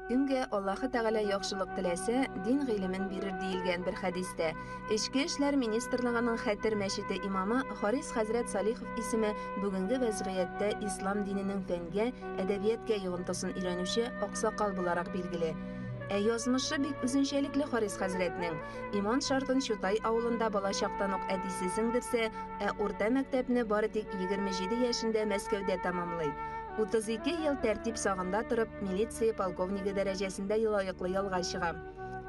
Кемгә Аллаһы Тәгалә яхшылык теләсә, дин гыйлемен бирер диелгән бер хәдистә. Эчке эшләр министрлыгының Хәтер мәчете имамы Харис хәзрәт Салихов исеме бүгенге вәзгыятьтә ислам диненең фәнгә, әдәбияткә йогынтысын өйрәнүче аксакал буларак билгеле. Ә язмышы бик үзенчәлекле Харис хәзрәтнең. Иман шартын Чутай авылында балачактан ук әтисе сеңдерсә, ә урта мәктәпне бары тик 27 яшендә Мәскәүдә тәмамлый. 32 ел тәртип сагында торып, милиция полковнигы дәрәҗәсендә лаеклы ялга чыга.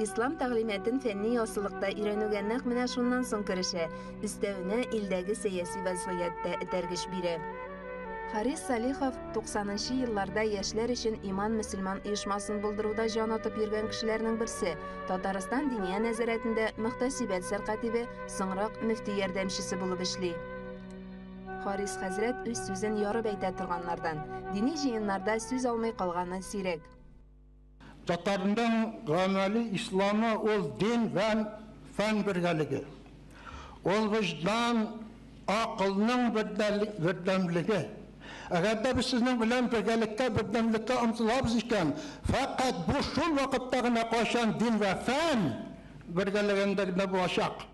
Ислам тәгълиматын фәнни яссылыкта өйрәнүгә нәкъ менә шуннан соң керешә, өстәвенә илдәге сәяси вәзгыять тә этәргеч бирә. Харис Салихов 90 нчы елларда яшьләр өчен Иман мөселман оешмасын булдыруда җан атып йөргән кешеләрнең берсе, Татарстан Диния нәзарәтендә мөхтәсибәт сәркатибе, соңрак мөфти ярдәмчесе булып эшли. Харис хәзрәт үз сүзен ярып әйтә торганнардан. Дини җыеннарда сүз алмый калганы сирәк. Татарның гамәли исламы ул дин вән фән бергәлеге. Ул вөҗдан, акылның бердәмлеге. Әгәр дә без сезнең белән бергәлеккә, бердәмлеккә омтылабыз икән, фәкать бу шул вакытта гына кайчан дин вә фән бергәлегендә генә булачак.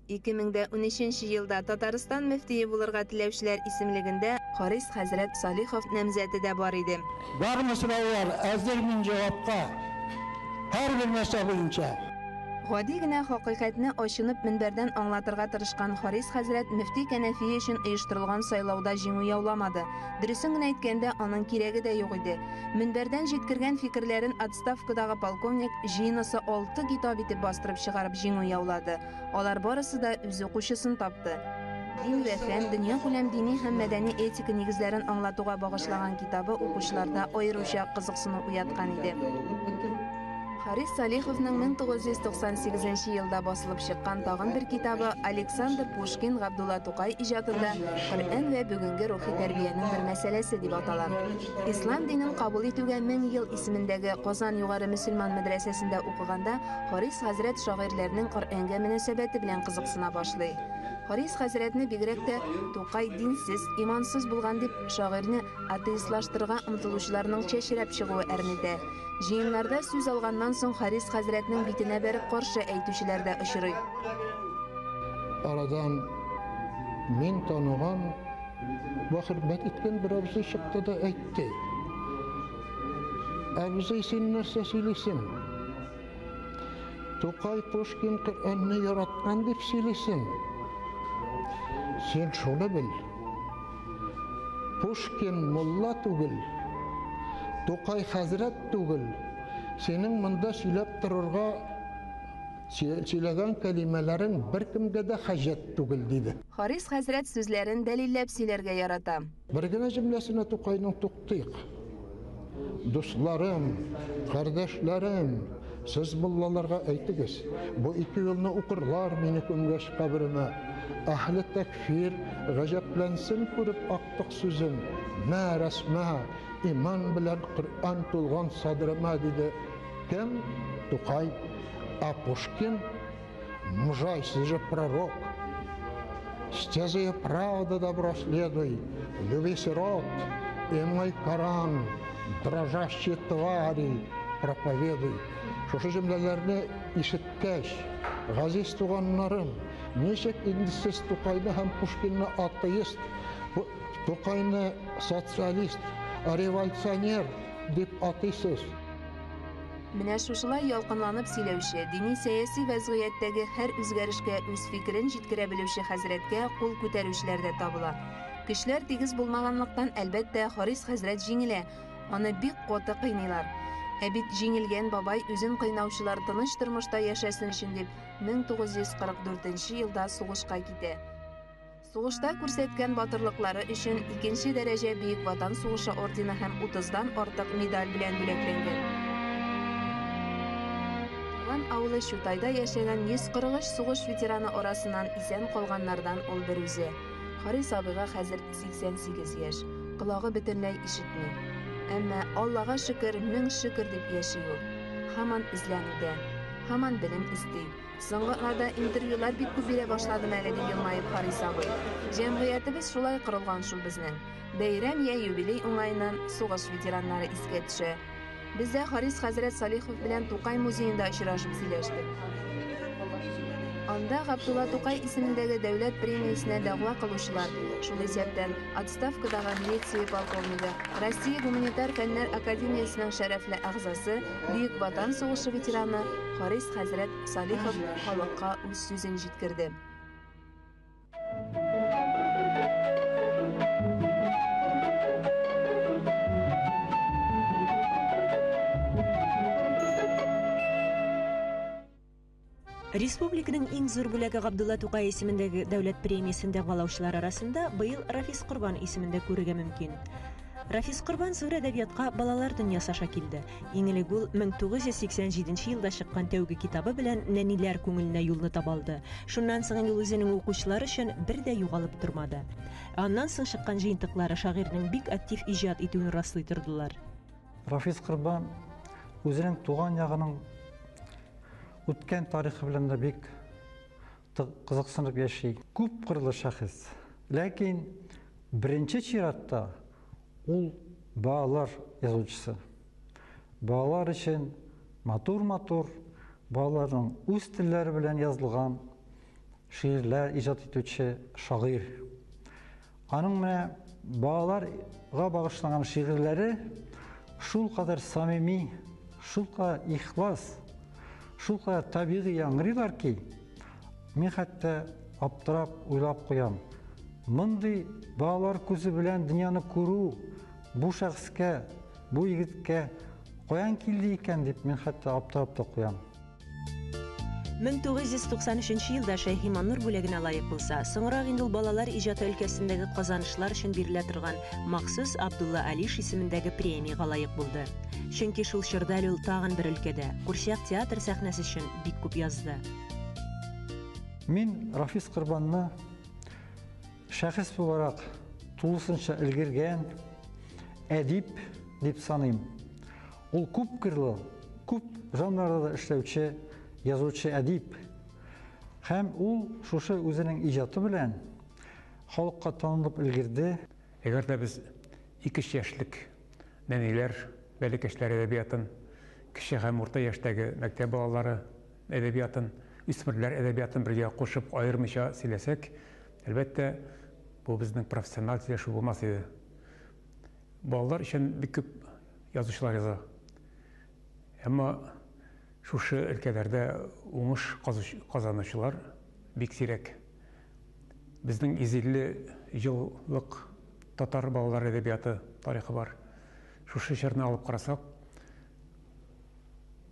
2013 елда Татарстан мөфтие булырга теләүчеләр исемлегендә Харис хәзрәт Салихов намзәте дә бар иде. Бармы сораулар, әзер мин җавапка. Һәрбер нәрсә буенча. Гади генә хакыйкатьне ачынып мөнбәрдән аңлатырга тырышкан Харис хәзрәт мөфти кәнәфие өчен оештырылган сайлауда җиңү яуламады. Дөресен генә әйткәндә, аның кирәге дә юк иде. Мөнбәрдән җиткергән фикерләрен отставкадагы полковник җыенысы алты китап итеп бастырып чыгарып җиңү яулады. Алар барысы да үз укучысын тапты. Дин вә фән, дөньякүләм дини һәм мәдәни этика нигезләрен аңлатуга багышлаган китабы укучыларда аеруча кызыксыну уяткан иде. Харис Салиховның 1998 елда басылып чыккан тагын бер китабы Александр Пушкин Габдулла Тукай иҗатында Коръән вә бүгенге рухи тәрбиянең бер мәсьәләсе дип атала. Ислам динен кабул итүгә 1000 ел исемендәге Казан югары мөселман мәдрәсәсендә укыганда Харис хәзрәт шагыйрьләрнең Коръәнгә мөнәсәбәте белән кызыксына башлый. Харис хәзрәтне бигрәк тә Тукай динсез, имансыз булган дип шагыйрьне атеистлаштырырга омтылучыларның чәчрәп чыгуы әрнетә. Җыеннарда сүз алганнан соң Харис хәзрәтнең битенә бәреп каршы әйтүчеләр дә очрый. Арадан мин таныган вә хөрмәт иткән бер абзый чыкты да әйтте. Абзый, син нәрсә сөйлисең? Тукай, Пушкин Коръәнне яраткан дип сөйлисең. Син шуны бел. Пушкин мулла түгел, Тукай хәзрәт түгел. Синең монда сөйләп торырга сөйләгән кәлимәләрең беркемгә дә хаҗәт түгел, диде. Харис хәзрәт сүзләрен дәлилләп сөйләргә ярата. Бер генә җөмләсенә Тукайның туктыйк. Дусларым, кардәшләрем, сез муллаларга әйтегез, бу ике юлны укырлар мине күмгәч каберемә. Әһле тәкфир гаҗәпләнсен күреп актык сүзем, мә рәсмә, иман белән Коръән тулган садрыма, диде. Кем? Тукай. Ә Пушкин? Мужайся же, пророк. Стезею правды добро следуй, люби сирот, и мой Коран, дрожащие твари, проповедуй. Шушы җөмләләрне ишеткәч, газиз туганнарым, ничек инде сез Тукайны һәм Пушкинны атеист, Тукайны социалист, революционер дип атыйсыз? Менә шушылай ялкынланып сөйләүче, дини-сәяси вәзгыятьтәге һәр үзгәрешкә үз фикерен җиткерә белүче хәзрәткә кул күтәрүчеләр дә табыла. Көчләр тигез булмаганлыктан, әлбәттә, Харис хәзрәт җиңелә, аны бик каты кыйныйлар. Ә бит җиңелгән бабай үзен кыйнаучылар тыныч тормышта яшәсен өчен дип 1944 нче елда сугышка китә. Сугышта күрсәткән батырлыклары өчен икенче дәрәҗә Бөек Ватан сугышы ордены һәм утыздан артык медаль белән бүләкләнгән. Туган авылы Чутайда яшәгән 143 сугыш ветераны арасыннан исән калганнардан ул берүзе. Харис абыйга хәзер 88 яшь, колагы бөтенләй ишетми. Әмма, Аллага шөкер, мең шөкер дип яши ул. Һаман эзләнүдә. Һаман белем эзли. Соңгы арада интервьюлар бик күп бирә башладым әле, ди елмаеп Харис абый. Җәмгыятебез шулай корылган шул безнең. Бәйрәм йә юбилей уңаеннан сугыш ветераннары искә төшә. Без дә Харис хәзрәт Салихов белән Тукай музеенда очрашып сөйләштек. Анда Габдулла Тукай исемендәге дәүләт премиясенә дәгъва кылучылар, шул исәптән отставкадагы милиция полковнигы, Россия гуманитар фәннәр академиясенең шәрәфле әгъзасы, Бөек Ватан сугышы ветераны Харис хәзрәт Салихов халыкка үз сүзен җиткерде. Республиканың иң зур бүләге Габдулла Тукай исемендәге дәүләт премиясен дәгъвалаучылар арасында быел Рафис Корбан исемен дә күрергә мөмкин. Рафис Корбан зур әдәбиятка балалар дөньясы аша килде. Иң элек ул 1987 елда чыккан тәүге китабы белән нәниләр күңеленә юлны таба алды. Шуннан соң инде ул үзенең укучылары өчен бер дә югалып тормады. Ә аннан соң чыккан җыентыклары шагыйрьнең бик актив иҗат итүен раслый тордылар. Рафис Корбан үзенең туган ягының үткән тарихы белән дә бик кызыксынып яши. Күп кырлы шәхес. Ләкин беренче чиратта ул балалар язучысы. Балалар өчен матур-матур, балаларның үз телләре белән язылган шигырьләр иҗат итүче шагыйрь. Аның менә балаларга багышланган шигырьләре шулкадәр самими, шулкадәр ихлас, шулкадәр табигый яңгырыйлар ки, мин хәтта аптырап уйлап куям. Мондый балалар күзе белән дөньяны күрү бу шәхескә, бу егеткә каян килде икән дип мин хәтта аптырап та куям. 1993 елда Шәйхи Маннур бүләгенә лаек булса, соңрак инде ул балалар иҗаты өлкәсендәге казанышлар өчен бирелә торган махсус Абдулла Алиш исемендәге премиягә лаек булды. Чөнки шул чорда әле ул тагын бер өлкәдә, курчак театр сәхнәсе өчен бик күп язды. Мин Рафис Корбанны шәхес буларак тулысынча өлгергән әдип дип саныйм. Ул күп кырлы, күп жанрларда эшләүче язучы әдип. Һәм ул шушы үзенең иҗаты белән халыкка танылып өлгерде. Әгәр дә без 2-3 яшьлек нәниләр, бәләкәчләр әдәбиятын, кече һәм урта яшьтәге мәктәп балалары әдәбиятын, үсмерләр әдәбиятын бергә кушып аермыйча сөйләсәк, әлбәттә, бу безнең профессиональ сөйләшү булмас иде. Балалар өчен бик күп язучылар яза. Әмма шушы өлкәләрдә уңыш казанучылар бик сирәк. Безнең 150 еллык татар балалар әдәбияты тарихы бар. Шушы чорны алып карасак,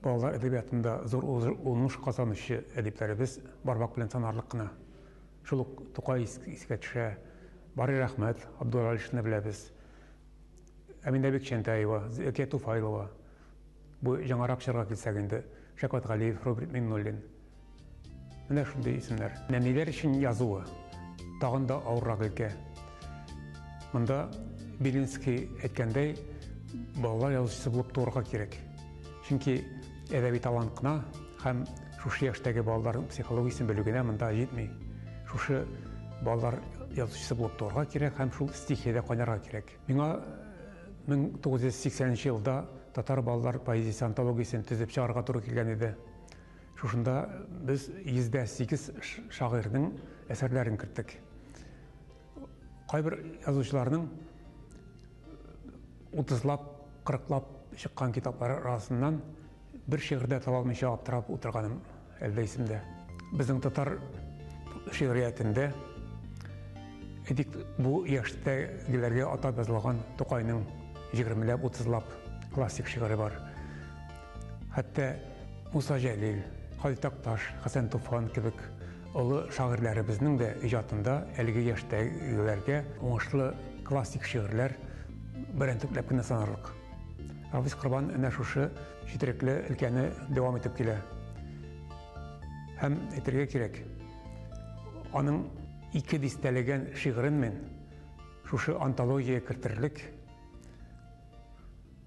балалар әдәбиятында зур уңыш казанучы әдипләребез бармак белән санарлык кына. Шул ук Тукай искә төшә, Бари Рәхмәт, Абдулла Алишны беләбез. Әминә Бикчәнтәева, Зәкия Туфайлова. Бу яңарак чорга килсәк инде, Шәүкәт Галиев, Роберт Миңнуллин. Менә шундый исемнәр. Нәниләр өчен язуы тагын да авыррак өлкә. Монда Белинский әйткәндәй, балалар язучысы булып туырга кирәк. Чөнки әдәби талант кына һәм шушы яшьтәге балаларның психологиясен белү генә монда җитми. Шушы балалар язучысы булып туырга кирәк һәм шул стихиядә кайнарга кирәк. Миңа 1980 елда татар балалар поэзиясе антологиясен төзеп чыгарга туры килгән иде. Шушында без 108 шагыйрьнең әсәрләрен керттек. Кайбер язучыларның 30лап, 40лап чыккан китаплары арасыннан бер шигырь дә таба алмыйча аптырап утырганым әле дә исемдә. Безнең татар шигъриятендә әйтик, бу яшьтәгеләргә атап язылган Тукайның 20ләп, 30лап классик шигыре бар. Хәтта Муса Җәлил, Һади Такташ, Хәсән Туфан кебек олы шагыйрьләребезнең дә иҗатында әлеге яшьтәгеләргә уңышлы классик шигырьләр берәмтекләп кенә санарлык. Рафис Корбан әнә шушы четерекле өлкәне дәвам итеп килә. Һәм әйтергә кирәк, аның 2 дистәләгән шигырен мин шушы антология кертерлек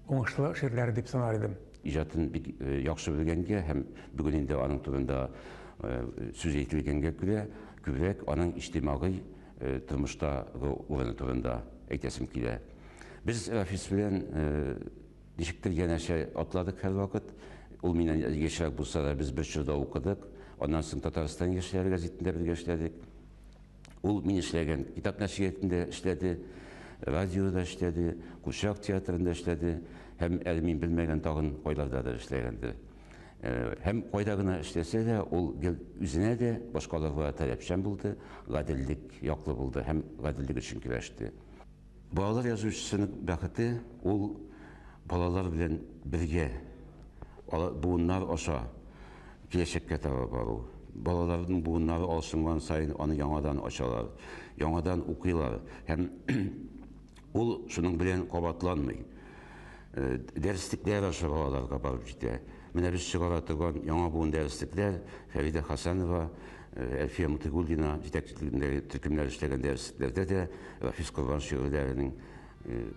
уңышлы шигырьләре дип санар идем. Иҗатын бик яхшы белгәнгә һәм бүген инде аның турында сүз әйтелгәнгә күрә, күбрәк аның иҗтимагый тормыштагы урыны турында әйтәсем килә. Без Рафис белән Ничектер янәшә атладык һәрвакыт. Ул миннән яшьрәк булса да, без бер чорда укыдык. Аннан соң Татарстан яшьләре гәзитендә бергә эшләдек. Ул мин эшләгән китап нәшриятында эшләде, радиода эшләде, курчак театрында эшләде һәм әле мин белмәгән тагын кайлардадыр эшләгәндер. Һәм кайда гына эшләсә дә, ул гел үзенә дә, башкаларга да таләпчән булды, гаделлек яклы булды һәм гаделлек өчен көрәште. Балалар язучысының бәхете ул балалар белән бергә буыннар аша киләчәккә таба бару. Балаларның буыннары алшынган саен аны яңадан ачалар, яңадан укыйлар һәм ул шуның белән кабатланмый. Дәреслекләр аша балаларга барып җитә. Менә без чыгара торган яңа буын дәреслекләр Фәридә Хасанова, Әлфия Мутыгуллина җитәкчелегендәге төркемнәр эшләгән дәреслекләрдә дә Рафис Корбан шигырьләренең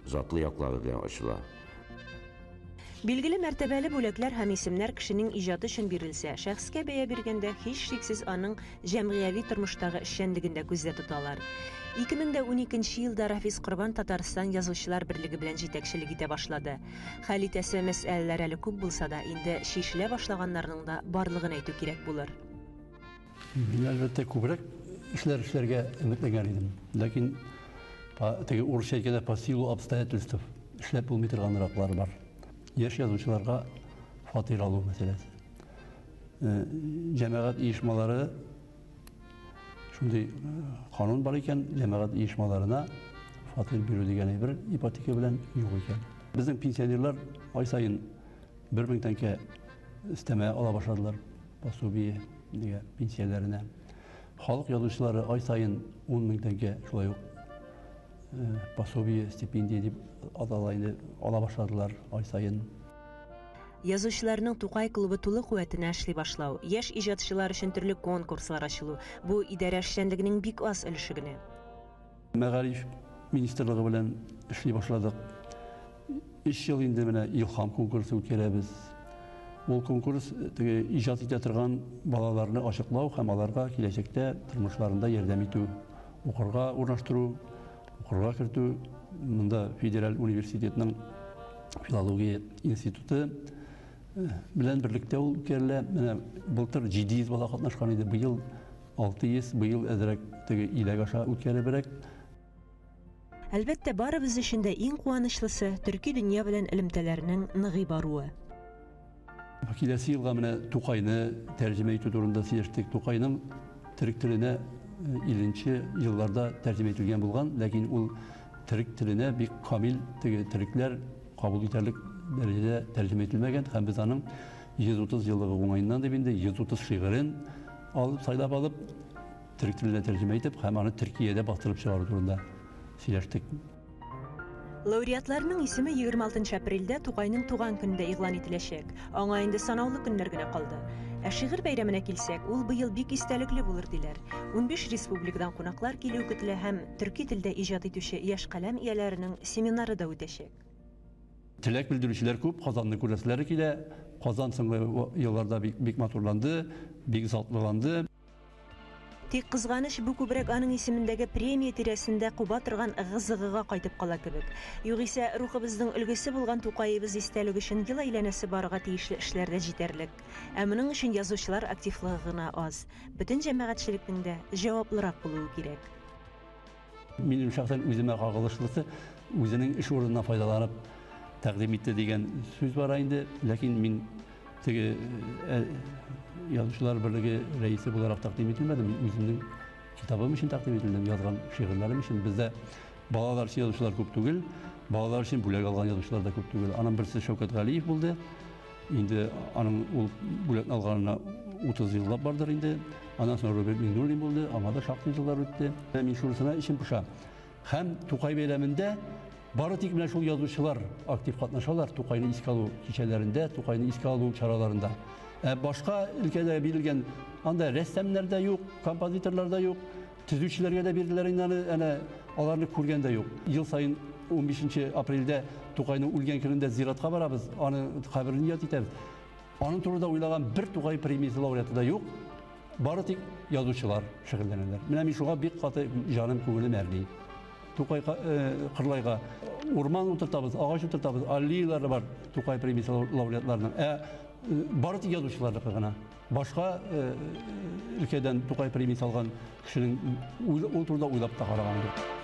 затлы яклары белән ачыла. Билгеле, мәртәбәле бүләкләр һәм исемнәр кешенең иҗаты өчен бирелсә, шәхескә бәя биргәндә, һичшиксез аның җәмгыяви тормыштагы эшчәнлеген дә күздә тоталар. 2012 елда Рафис Корбан Татарстан Язучылар берлеге белән җитәкчелек итә башлады. Хәл итәсе мәсьәләләр әле күп булса да, инде чишелә башлаганнарның да барлыгын әйтү кирәк булыр. Мин, әлбәттә, күбрәк эшләр эшләргә өметләнгән идем. Ләкин теге урысча әйткәндә, по силу обстоятельств эшләп булмый торганраклар бар. Яшь язучыларга фатир алу мәсьәләсе. Җәмәгать оешмалары, шундый канун бар икән, җәмәгать оешмаларына фатир бирү дигән әйбер ипотека белән юк икән. Безнең пенсионерлар ай саен 1000 тәңкә өстәмә ала башладылар, пособие дигән пенсияләренә. Халык язучылары ай саен 10 мең тәңкә шулай ук пособие, стипендия дип атала инде, ала башладылар ай саен. Язучыларның Тукай клубы тулы куәтенә эшли башлау, яшь иҗатчылар өчен төрле конкурслар ачылу – бу идарә эшчәнлегенең бик аз өлеше генә. Мәгариф министрлыгы белән эшли башладык. 3 ел инде менә Илһам конкурсы үткәрәбез. Ул конкурс теге иҗат итә торган балаларны ачыклау һәм аларга киләчәктә тормышларында ярдәм итү, укырга урнаштыру, укырга кертү. Монда Федераль университетның филология институты белән берлектә ул үткәрелә. Менә былтыр 700 бала катнашкан иде, быел 600, быел әзрәк теге иләк аша үткәребрәк. Әлбәттә, барыбыз өчен дә иң куанычлысы төрки дөнья белән элемтәләрнең ныгый баруы. Киләсе елга менә Тукайны тәрҗемә итү турында сөйләштек. Тукайның төрек теленә 50 елларда тәрҗемә ителгән булган, ләкин ул төрек теленә бик камил, теге төрекләр кабул итәрлек дәрәҗәдә тәрҗемә ителмәгән һәм без аның 130 еллыгы уңаеннан дип инде 130 шигырен алып, сайлап алып, төрек теленә тәрҗемә итеп һәм аны Төркиядә бастырып чыгару турында сөйләштек. Лауреатларның исеме 26 апрельдә, Тукайның туган көнендә игълан ителәчәк. Аңа инде санаулы көннәр генә калды. Ә шигырь бәйрәменә килсәк, ул быел бик истәлекле булыр диләр. 15 республикадан кунаклар килү көтелә һәм төрки телдә иҗат итүче яшь каләм ияләренең семинары да үтәчәк. Теләк белдерүчеләр күп, Казанны күрәселәре килә. Казан соңгы елларда бик, бик матурланды, бик затлыланды. Тик кызганыч, бу күбрәк аның исемендәге премия тирәсендә куба торган ыгы-зыгыга кайтып кала кебек. Югыйсә, рухыбызның өлгесе булган Тукаебыз истәлеге өчен ел әйләнәсе барырга тиешле эшләр дә җитәрлек. Ә моның өчен язучылар активлыгы гына аз. Бөтен җәмәгатьчелекнең дә җаваплырак булуы кирәк. Минем шәхсән үземә кагылышлысы, үзенең эш урыныннан файдаланып тәкъдим итте дигән сүз бара инде. Ләкин мин теге язучылар берлеге рәисе буларак тәкъдим ителмәдем. Мин үземнең китабым өчен тәкъдим ителдем, язган шигырьләрем өчен. Бездә балалар өчен язучылар күп түгел, балалар өчен бүләк алган язучылар да күп түгел. Аның берсе Шәүкәт Галиев булды. Инде аның ул бүләкне алганына 30 еллап бардыр инде. Аннан соң Роберт Миңнуллин булды, аңа да шактый еллар үтте. Мин шунысына эчем поша. Һәм Тукай бәйрәмендә бары тик менә шул язучылар актив катнашалар Тукайны искә алу кичәләрендә, Тукайны искә алу чараларында. Ә башка өлкәдә бирелгән анда рәссамнар да юк, композиторлар да юк, төзүчеләргә дә бирделәр инде аны, әнә аларны күргән дә юк. Ел саен 15 апрельдә Тукайның үлгән көнендә зиратка барабыз, аны каберен яд итәбез. Аның турында уйлаган бер Тукай премиясе лауреаты да юк. Бары тик язучылар шөгыльләнәләр. Менә мин шуңа бик каты җаным, күңелем әрни. Тукай Кырлайга Урман утыртабыз, агач утыртабыз, аллеялар бар Тукай премиясе лауреатларының. Ә бары тик язучыларныкы гына. Башка өлкәдән Тукай премиясе алган кешенең ул турыда уйлап та караган юк.